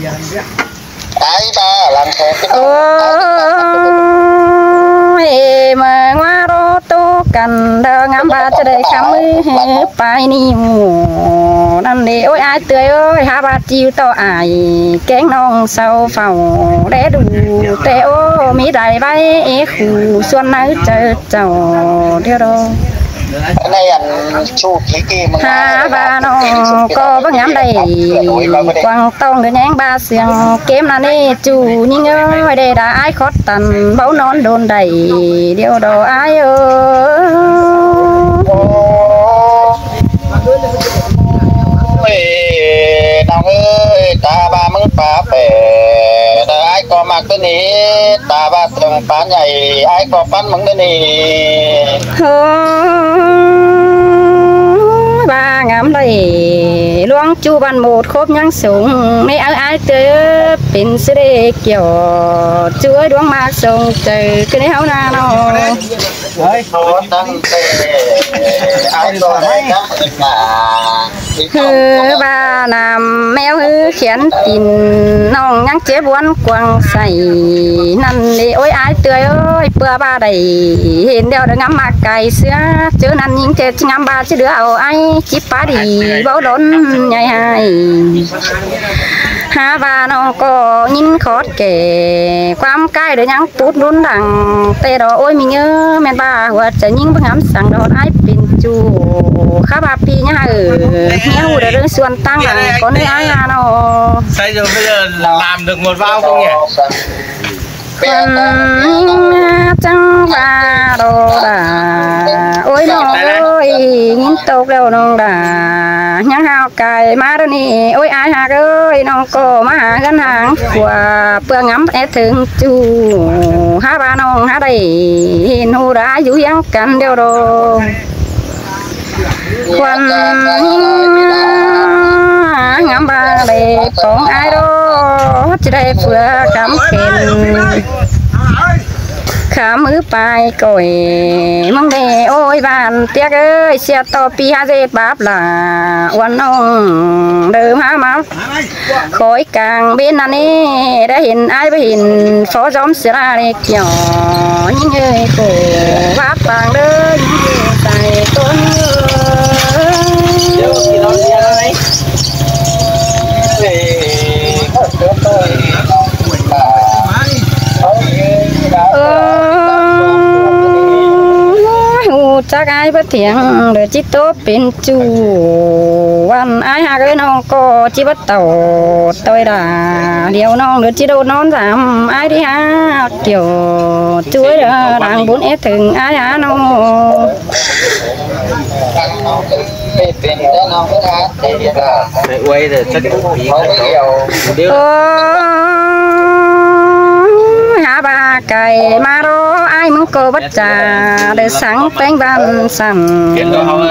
ອ້າຍບ້າຫຼັງແຂນ ໂອ້ຍ ເມືອງວ່າໂລໂຕກັນ ດາວງາມບ້າຈະໄດ້ຄຳມືປາຍນິ້ວນັ້ນເດ. ໂອ້ຍ ອ້າຍເຕືອຍເອີຍ ຫາວ່າຈິວຕໍ່ອ້າຍ ແກ້ງນ້ອງເຊົາເຝົ້າແລດູ ແຕ່ໂອ້ ມີໄດ້ໄວ້ເອຄູ ສ່ວນໃນໃຈເຈົ້າດຽວດອກ. ໃນອັນຊູກລິເກມັນ ຫາວ່ານ້ອງກໍບໍ່ງາມໄດ້ ກວາງຕ້ອງເດີແຍງບາດສຽງເກມນະເນ ຈູຍິງເອີຍ ໄດ້ດາອ້າຍຄອດຕັນ ເບົານອນໂດນໄດ້ ດຽວດອກອ້າຍເອີຍ. ເອີຍ ນ້ອງເອີຍ ຕາວ່າມຶງປາແປ ແຕ່ອ້າຍກໍມັກຕົວນີ້ ຕາວ່າເຖິງປານໃຫຍ່ ອ້າຍກໍປັນມຶງຕົວນີ້. ໂອ້ຍ ວ່າງາມໄດ້ ຫຼວງຈູບ້ານໂມດຄົບຍັງສົງ ໃນເອົາອ້າຍເຕີບ ເປັນສະເດກຽວ ຈວຍດວງມາສົ່ງເຈີ ຄືໃນເຮົານານ້ອງ. ເອີຍ ຂໍຕັ້ງແຕ່ອ້າຍກໍໄດ້ນຳເອີຍກາ ຄືວ່ານ້ຳແມວຄືຂຽນກິນ ນ້ອງຍັງເຈັບຫວນກວາງໃສນັ້ນເດ. ໂອ້ຍ ອ້າຍເຕືອຍເອີຍ ເພື່ອວ່າໄດ້ເຫັນແລ້ວໄດ້ງາມມາກກາຍເສືອ ເຈີນັ້ນຍິງແທ້ຈິງງາມບາດຊິເຫຼືອເອົາອ້າຍ ຈິບປາດີເວົ້າດົນໃຫຍ່ໃຫ້ ຫາວ່ານ້ອງກໍຍິນຂອດແກ່ ຄວາມກາຍເດີຍັງ ປູດດຸນດັງແຕ່ດອກ. ໂອ້ຍ ມີເງິນແມ່ນວ່າຫົວໃຈຍິງບໍ່ງາມສັງດອກ ອ້າຍເປັນຈູ້ ຂ້າວ່າປີຍາເອີຍ ເຮຍຮູ້ເດີ ສ່ວນຕ່າງຫຼັງກໍເນີອ້າຍຫານ້ອງ ໃສ່ຈົນໄປເດີລາມເຖິງໝົດວ່າວພວກນີ້ ຄວັນຈັ່ງວ່າໂດດາ. ໂອ້ຍ ນ້ອງເອີຍ ຍິງຕົກແລ້ວນ້ອງດາ ຍັງຫາວກາຍມາດຽວນີ້. ໂອ້ຍ ອ້າຍຮັກເອີຍ ນ້ອງກໍມາຫາເຮືອນຫາ ຂວາເປືອງງາມແອດເຖິງຈູ ຫາວ່ານ້ອງຫາໄດ້ເຫັນຮູ້ລາຢູ່ຮຽງກັນດຽວດອກ. ຄວັນງາມບາເລປອງອ້າຍດອກ ຈະໄດ້ເຟືອຄຳເຂັນ ຂາມືປາຍກ້ອຍ ມຶງເດ. ໂອ້ຍ ບ້ານປຽກເອີຍ ເສຍຕໍ່ປີຫາເສດບາບຫຼ້າ ອວນນ້ອງເດີມຫາມາ ຄອຍກາງເບນນະເນ ໄດ້ເຫັນອ້າຍບໍ່ເຫັນ ພໍຈອມເສຍລາເລັກຫຍໍ້ ຍິງເອີຍໂກວ່າປາງເດີ ຍິງເອີຍໃສ່ຕົ້ນເອີຍ. ເອີ ຮູ້ຈັກອ້າຍບໍ່ຖຽງ ເດີຈິໂຕ ເປັນຈູ້ ວັນອ້າຍຫາກເອີຍ ນ້ອງກໍຈິບໍ່ເຕົາຕ່ອຍດາ ດຽວນ້ອງເດີຈິໂດນນອນສາມ ອ້າຍທີ່ຫາກກ່ຽວ ຊ່ວຍເດີນາງບຸນເອເຖິງອ້າຍຫານ້ອງ ເປັນເດີນ້ອງເດີ ໄປອວຍເດີຈັກປີ ໂອ້ຍ ຫາວ່າໄກມາໂລ ອ້າຍມຶງກໍບັດຈາ ເດີສັງແປງບ້ານສັ່ນ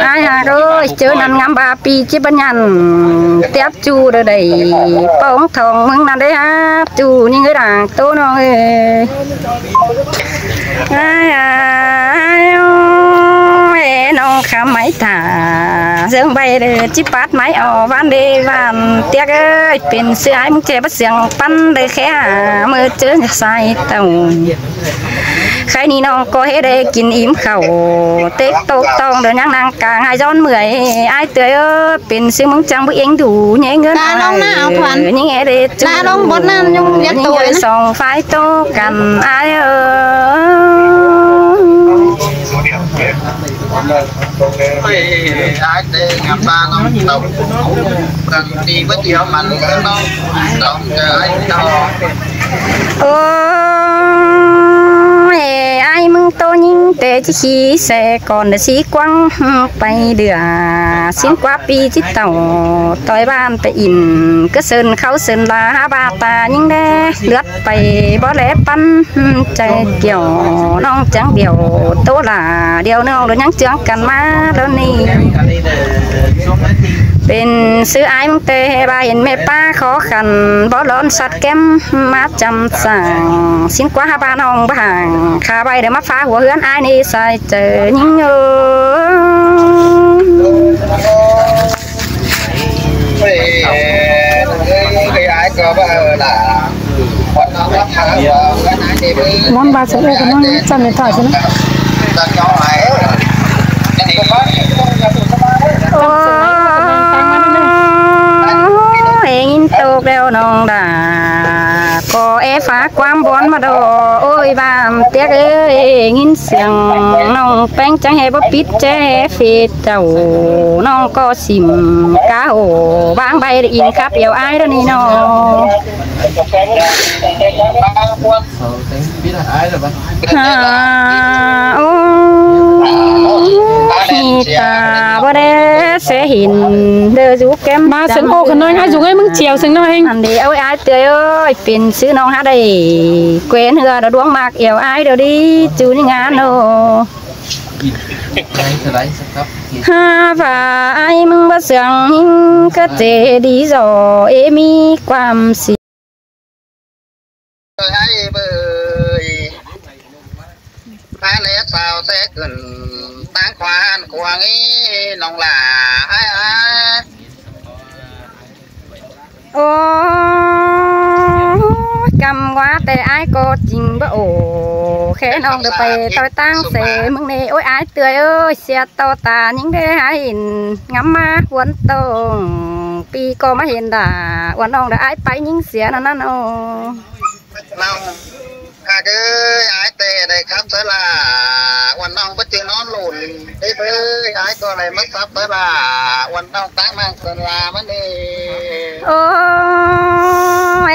ອ້າຍຫາກເອີຍ ເຈີນັ້ນງາມບາ ປີຈິບັນຍັນ ຕຽບຈູເດີໄດ້ປອງທອງມຶງນັ້ນໄດ້ຫາຈູຍິງເອີຍ ດາງໂຕນ້ອງເອີຍ ອ້າຍ ອ້າຍ ໂອ້ຍ ນ້ອງຄຳໄມ້ຕາ ເຊິ່ງໃບເດີຈິປາດໄມ້ອອກ ຫວານເດຫວານຕຽກເອີຍ ເປັນເສືອໃຫ້ມຶງເຈັບສຽງປັນເດີແຄ່ຫາ ເມື່ອເຈີສາຍເຕົ້າ ໄຄນີ້ນ້ອງກໍເຮັດໃຫ້ກິນອີ່ມເຂົ້າ ເຕັກໂຕກຕ້ອງເດີນຍັງນາງກາງ ຫາຍຍ້ອນເມື່ອຍ ອ້າຍເຕືອຍເອີຍ ເປັນຊື່ມຶງຈັ່ງບໍ່ເອັງດູແຍງເງິນ ລາລົງນະ ເອົາຂວັນ ຍິງແອເດຈູ ລາລົງບົດນັ້ນ ຍຸງຢາກໂຕຍນະ ສອງຝ່າຍໂຕກັນ ອ້າຍເອີຍ ອ້າຍເອີຍ ອ້າຍເອີຍ ງາມຕານ້ອງເຕົາ ກັນຕີບໍ່ດຽວມັນເນາະ ຕ້ອງເຈີອ້າຍເນາະ. ໂອ້ຍ ອ້າຍມຶງໂຕຍິງແຕ່ຈິຂີ່ແສກ່ອນ ດຽວຊິກວາງໄປເດືອ ຊິນກວ່າປີຈິເຕົາ ຕ່ອຍບ້ານໄປອິນ ກະເຊີນເຂົ້າເຊີນລາ ຫາບາດຕາຍິງແດ່ ເລືອດໄປບໍ່ແລປັນໃຈກ່ຽວ ນ້ອງຈັ່ງດຽວໂຕຫຼ້າ ດຽວນ້ອງດຽວຍັງເຈືອງກັນມາດຽວນີ້ ເປັນຊື່ອ້າຍມຶງແຕ່ວ່າເຫັນແມ່ປ້າຂໍຂັນ ບໍ່ຮ້ອນສັດແກ້ມ ມາຈຳສ້າງ ຊິນກວ່າຫາບ້ານຫ້ອງບ້າງ ຂ້າໄວ້ເດີມາຟ້າຫົວເຮືອນອ້າຍນີ້ໃສ່ເຈີຍິງເອີຍ ເອີຍ ອ້າຍ ລຳບາກສະເອີກະນ້ອງຈັນໃນຖ້າຊິນະ. ໂອ້ຍ ຍິນໂຕກແລ້ວນ້ອງດາ ກໍແອຝາກຄວາມບອນມາດໍ ໂອ້ຍ ບ້າມຕຽກເອີຍ ຍິນສຽງນ້ອງແປ້ງ ຈັ່ງໃຫ້ບໍ່ປິດແຈເຟດເຈົ້າ ນ້ອງກໍຊິມກາໂອ ບາງໃບໄດ້ອີງຄັບແອວອ້າຍດອກນີ້ນໍ. ເຂົາແຕ່ງປິດອ້າຍແລ້ວບາດ ຫາ ໂອ້ ມີຕາບໍ່ແລແສເຫັນເດີຢູ່ແກ້ມ ມາສັນໂອກຂະນ້ອຍ ຫາຢູ່ໃຫ້ມຶງຈຽວສັງໜ້ອຍ ອັນເດ ໂອ້ຍ ອ້າຍເຕີຍເອີຍ ເປັນຊື່ນ້ອງຫາໄດ້ແກວ່ນເຮືອດອກດວງໝາກແອວອ້າຍເດີດີ ຈູນີ້ງານໂອ ຫາວ່າອ້າຍມຶງບໍ່ເຊື່ອງ ຍິງກະເຈດີຈໍເອ ມີຄວາມສິ ເອີຍ ອ້າຍເອີຍ ມາແລສາວແຊຂຶ້ນ ຕາງຂວານຂວາງອີນ້ອງຫຼ້າ ອ້າຍ ອ້າຍ ໂອ້ຍ ກຳວ່າແຕ່ອ້າຍກໍຈິງບໍ່ໂອເຄ ນ້ອງເດີໄປຕໍ່ຕາງເສມຶງເນ ໂອ້ຍ ອ້າຍເຕີຍເອີຍ ເສຍຕໍ່ຕາຍິງເດຫາເຫັນ ງາມມາຫວນຕ້ອງ ປີກໍມາເຫັນດາ ວ່ານ້ອງດາອ້າຍໄປຍິງເສຍນັ້ນນັ້ນໂອ ນ້ອງຫາກເອີຍ ອ້າຍແຕ່ໄດ້ຄັບສາລາ ວ່ານ້ອງບໍ່ຈຶ່ງນອນຫຼຸນ ເອີຍ ອ້າຍກໍໄດ້ມາສັບສາລາ ວ່ານ້ອງຕັ້ງນາງສາລາມານີ້ ໂອ້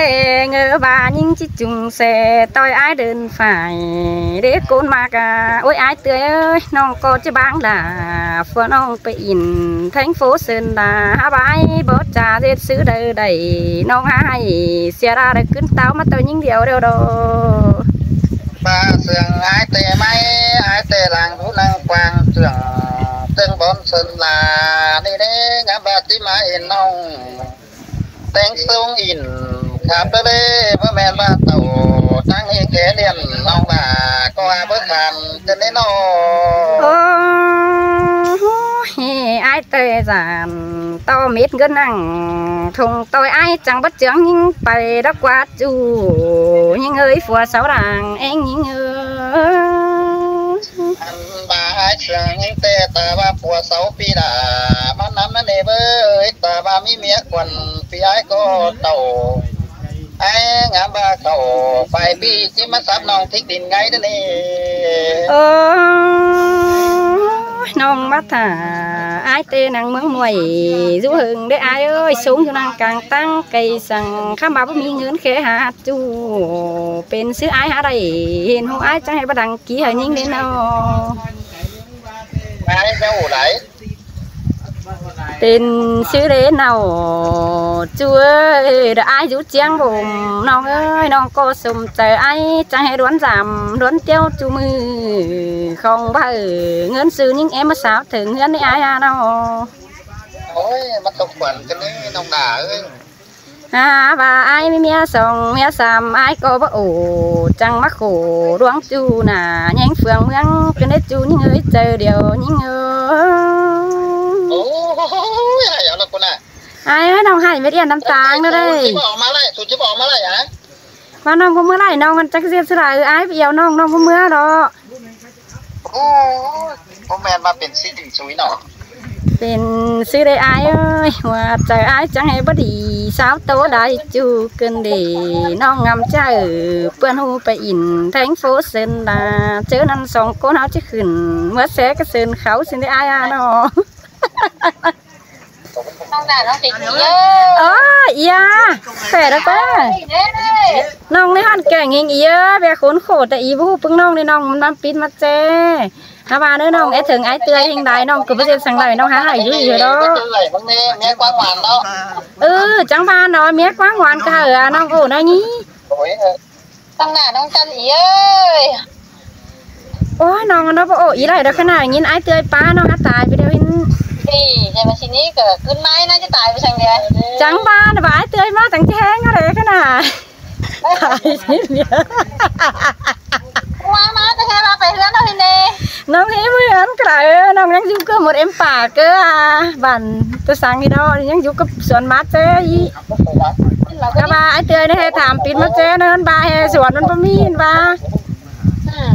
ຍ ເງີບາຍິງຈິຈຸງແສ ຕ່ອຍອ້າຍເດີນ ໄຟເດໂກນມາກະ ໂອ້ຍ ອ້າຍເຕືອຍເອີຍ ນ້ອງກໍຈະບາງດາ ເພື່ອນ້ອງໄປອິນແທງໂຟເຊີນດາ ຫາບາຍບໍ່ຈາເຮັດຊື່ໃດໃດ ນ້ອງຫາໃຫ້ເສຍດາໄດ້ຂຶ້ນເຕົ້າມາໂຕຍິງດຽວດຽວດອ ບາເຊື່ອງອ້າຍແຕ່ໄມ້ ອ້າຍແຕ່ຫຼັງຜູ້ນາງກວາງເຊື່ອງ ເຊິ່ງບ່ອນເຊີນລາ ນີ້ເດ້ງາມບາດທີ່ມາເຫັນນ້ອງ ແຕງສູງອິນ ຂາມທະເລ ບໍ່ແມ່ນວ່າເຕົ້າ ຕັ້ງເຮງແຂລຽນ ນ້ອງວ່າກໍວ່າບໍ່ຂາມຈະແນ່ນອນ ໂອ້ຍ ອ້າຍເຕີຍຈານ ຕໍ່ເມັດເງິນນັ່ງ ທົ່ງຕ່ອຍອ້າຍຈັງບໍ່ເຈືອງຍິງໄປດອກກວ່າຈູ່ ຍິງເອີຍ ຜົວສາວດ່າງແອງຍິງເອີຍ ອັນວ່າອ້າຍເຊື່ອງຍິງແຕ່ ແຕ່ວ່າຜົວສາວປີດາ ມານຳນັ້ນເອເວີຍ ແຕ່ວ່າມີເມຍກ່ອນ ປີອ້າຍກໍເຕົາ ອ້າຍງາມວ່າເຂົາໄປປີຈິມາສັບນ້ອງທິກດິນໄງເດນີ້ ໂອ້ຍ ນ້ອງມາຖ້າອ້າຍແຕ່ນາງເມືອງມວຍ ຢູ່ເຫິງເດ້ອ້າຍເອີຍ ສູງຢູ່ນາງກາງຕັ້ງໄກສັງ ຄຳວ່າບໍ່ມີເງິນແຄ່ຫາຈູ່ ເປັນຊື່ອ້າຍຫາໄດ້ ເຫັນຫູອ້າຍຈັ່ງໃຫ້ບໍ່ດັງ ກີໃຫ້ຍິງເດ້ເນາະ ນາຍເຈົ້າຫຼາຍ ເປັນຊື່ເດ້ເນາະ ຈູເອີຍ ດາອ້າຍຢູ່ຈຽງບົມ ນ້ອງເອີຍ ນ້ອງກໍສົມໃຈອ້າຍ ຈັ່ງໃຫ້ດວນສາມດວນຕຽວຈູມື້ ຂອງເບີເງິນຊື້ຍິງແອມມາສາວເຖິງເຮືອນໃນອ້າຍເນາະ ໂອ້ຍ ມາຕົກຂວັນກັນເດ້ນ້ອງດາເອີຍ ຫາວ່າອ້າຍມີເມຍສອງເມຍສາມ ອ້າຍກໍບໍ່ໂອ ຈັ່ງມາໂຂດວງຈູໜ້າ ແຍງເຟືອງເມືອງ ຈົນໄດ້ຈູຍິງເອີຍ ໃຈດຽວຍິງເອີຍ ໂອ້ຍ ໃຫ້ເອົາລະກູນນະ ອ້າຍເອີຍ ນ້ອງໄຫ້ເມັດອຽນນ້ຳຕາງເດີ ສູຊິບໍ່ອອກມາໄລ່ ສູຊິບໍ່ອອກມາໄລ່ຫາ ວ່ານ້ອງບໍ່ເມືອໄລ່ ນ້ອງມັນຈັກເສຍສະຫຼະ ເອີ ອ້າຍໄປອຽວນ້ອງ ນ້ອງບໍ່ເມືອດອກ ໂອ້ຍ ບໍ່ແມ່ນວ່າເປັນຊິນຊຸຍເນາະ ເປັນຊື່ໄດ້ອ້າຍເອີຍ ຫົວໃຈອ້າຍຈັ່ງໃຫ້ບໍ່ດີ ສາວໂຕໄດ້ຈູກັນເດ ນ້ອງງາມໃຈ ເປື້ອນຫູໄປອິນແທງໂຟເຊີນດາ ເຈີນັ້ນສອງຄົນເຮົາຈະຂຶ້ນ ເມືອແຊກະເຊີນເຂົາຊິນໄດ້ອ້າຍອາເນາະ ນ້ອງໜ້ານ້ອງເປັນອີເອີ ເອີ ເອີຍ ແຕ່ລະແຕ່ ເອີ ນ້ອງໃນຫັ້ນແກ່ງເອງອີເອີ ແບກໂຄນໂຄດແຕ່ອີບໍ່ຮູ້ປຶ້ງນ້ອງເດ້ ນ້ອງມັນມາປິດມາແຈ ຫາວ່າເດີນ້ອງ ໄອ້ເຖິງໄອ້ເຕືອຍແຮງໃດ ນ້ອງກໍບໍ່ເຮັດສັງໃດ ນ້ອງຫາໃຫ້ຢູ່ອີເດີ ເມຍກວ້າງຫວານເນາະ ເອີ ຈັ່ງວ່າເນາະ ເມຍກວ້າງຫວານກະເອີ ນ້ອງໂອ້ນະນີ້ ໂອ້ຍ ຕັ້ງໜ້ານ້ອງຈັນອີເອີຍ ໂອ້ຍ ນ້ອງເນາະ ບໍ່ໂອ້ອີຫຼາຍດອກ ຂະໜາດຍິນອ້າຍເຕືອຍປ້າ ນ້ອງຫາຕາຍໄປແລ້ວ ນີ້ ໃນມາຊິນີ້ກໍຂຶ້ນມາໜ້າຈະຕາຍໄປຊັ້ນເດ ຈັ່ງວ່ານະ ວ່າອ້າຍເຕືອຍມາຕັ້ງແຮງເດ ຂະໜາດ ຕາຍຊິເດ ວ່າມາແຕ່ແທ້ວ່າໄປເຮືອນເຮົາເດ ນ້ອງເຮເຮືອນກະເອີ ນ້ອງຍັງຢູ່ກັບໝົດເອັມປາເກີ ບ້ານຕະສັງນີ້ເນາະ ຍັງຢູ່ກັບສວນໝາກເຈີອີ ກະວ່າອ້າຍເຕືອຍໃຫ້ຖາມປິດມາແຈ້ໃນມັນບາແຫ່ສວນມັນບໍ່ມີເຫັນວ່າ ອືມ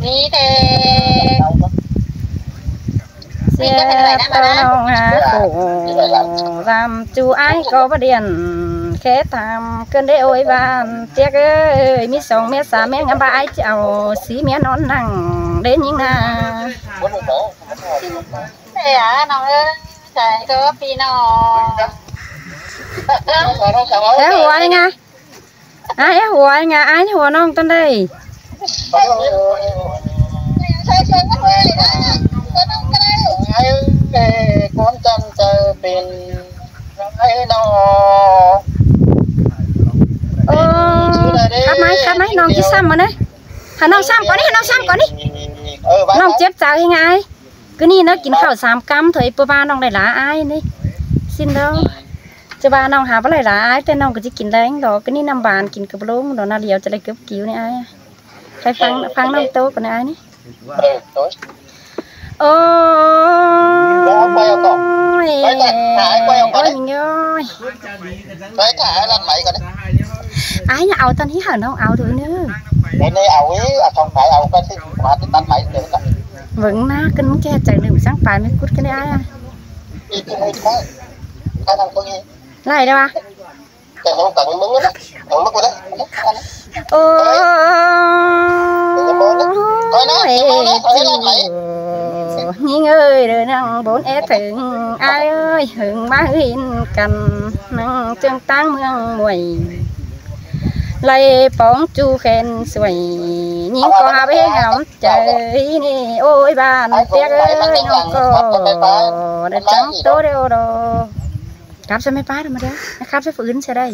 ມີແຕ່ ສຽບຕໍ່ນ້ອງຫາໂກ ລຳຈູອ້າຍກໍບໍ່ດຽນ ແຄ່ຖາມເກີນໄດ້ໂອຍຫວານ ຕຽກເອີຍ ມີສອງແມ່ສາມແມ່ງາມບາອ້າຍຈະເອົາ ສີ່ເມຍນອນນັ່ງເດ້ຍິງນາ ແຕ່ນ້ອງເອີຍ ໃສກໍພີ່ນ້ອງ ແຕ່ຫົວນີ້ງາ ອ້າຍຫົວງາ ອ້າຍຫົວນ້ອງຕອນໃດ ຄວາມຈຳເຈົ້າເປັນໄງນໍ ເອີ ຂັບມາ ຂັບມາ ນ້ອງຊິຊ້ຳມາເນາະ ໃຫ້ນ້ອງຊ້ຳກ່ອນນີ້ ໃຫ້ນ້ອງຊ້ຳກ່ອນນີ້ ນ້ອງເຈັບໃຈງາຍ. ກະນີ້ເນາະ ກິນເຂົ້າສາມກຳເທື່ອ ເພາະວ່ານ້ອງໄດ້ຫຼາອາຍນີ້ ຊິນເດີ ຈະວ່ານ້ອງຫາບໍ່ໄດ້ຫຼາອາຍ ແຕ່ນ້ອງກະຊິກິນແລງດອກ ກະນີ້ນ້ຳຫວານກິນກະບໍ່ລົງດອກ ໜ້າຫຼຽວຈະໄດ້ເກີບກິວນີ້ອາຍ ໄປຟັງ ຟັງນ້ອງໂຕກ່ອນນີ້ອາຍນີ້ ໂອ້ຍ ໄປເອົາຕໍ່ ໄປແຕ່ຫາໄອ້ກ້ອຍເອົາກ່ອນ ໂອ້ຍ ໄປຖ້າໄອ້ລັດໄປກ່ອນ ອ້າຍຢ່າເອົາຕອນນີ້ຫາ ນ້ອງເອົາເດີ ໄປເອົາເອີ ເອົາຂອງໄປເອົາກໍຊິມາຕັດໄປເດີ ເບິ່ງໜ້າກັນ ມຶງແກ່ໃຈໜຶ່ງຊ່າງປານມີກຸດກັນໄດ້ອ້າຍ ໄລ່ໄດ້ວະ ໂອ້ຍ ຍິງເອີຍ ເດີນັ່ງບົນແອເຖິງ ອ້າຍເອີຍ ເຫິງມາເຫັນກັນ ນັ່ງເຈີງຕ່າງເມືອງມວຍ ໄລ່ປອງຈູແຂນສວຍ ຍິງກໍຫາເວງາມໃຈນີ້ ໂອ້ຍ ບ້ານເຕຍເອີຍ ນ້ອງກໍໄດ້ຈັງໂຕດຽວດອກ ຂັບໃສ່ແມ່ປ້າທຳມະດາ ຂັບໃສ່ຜູ້ອື່ນໃສ່ໄດ້.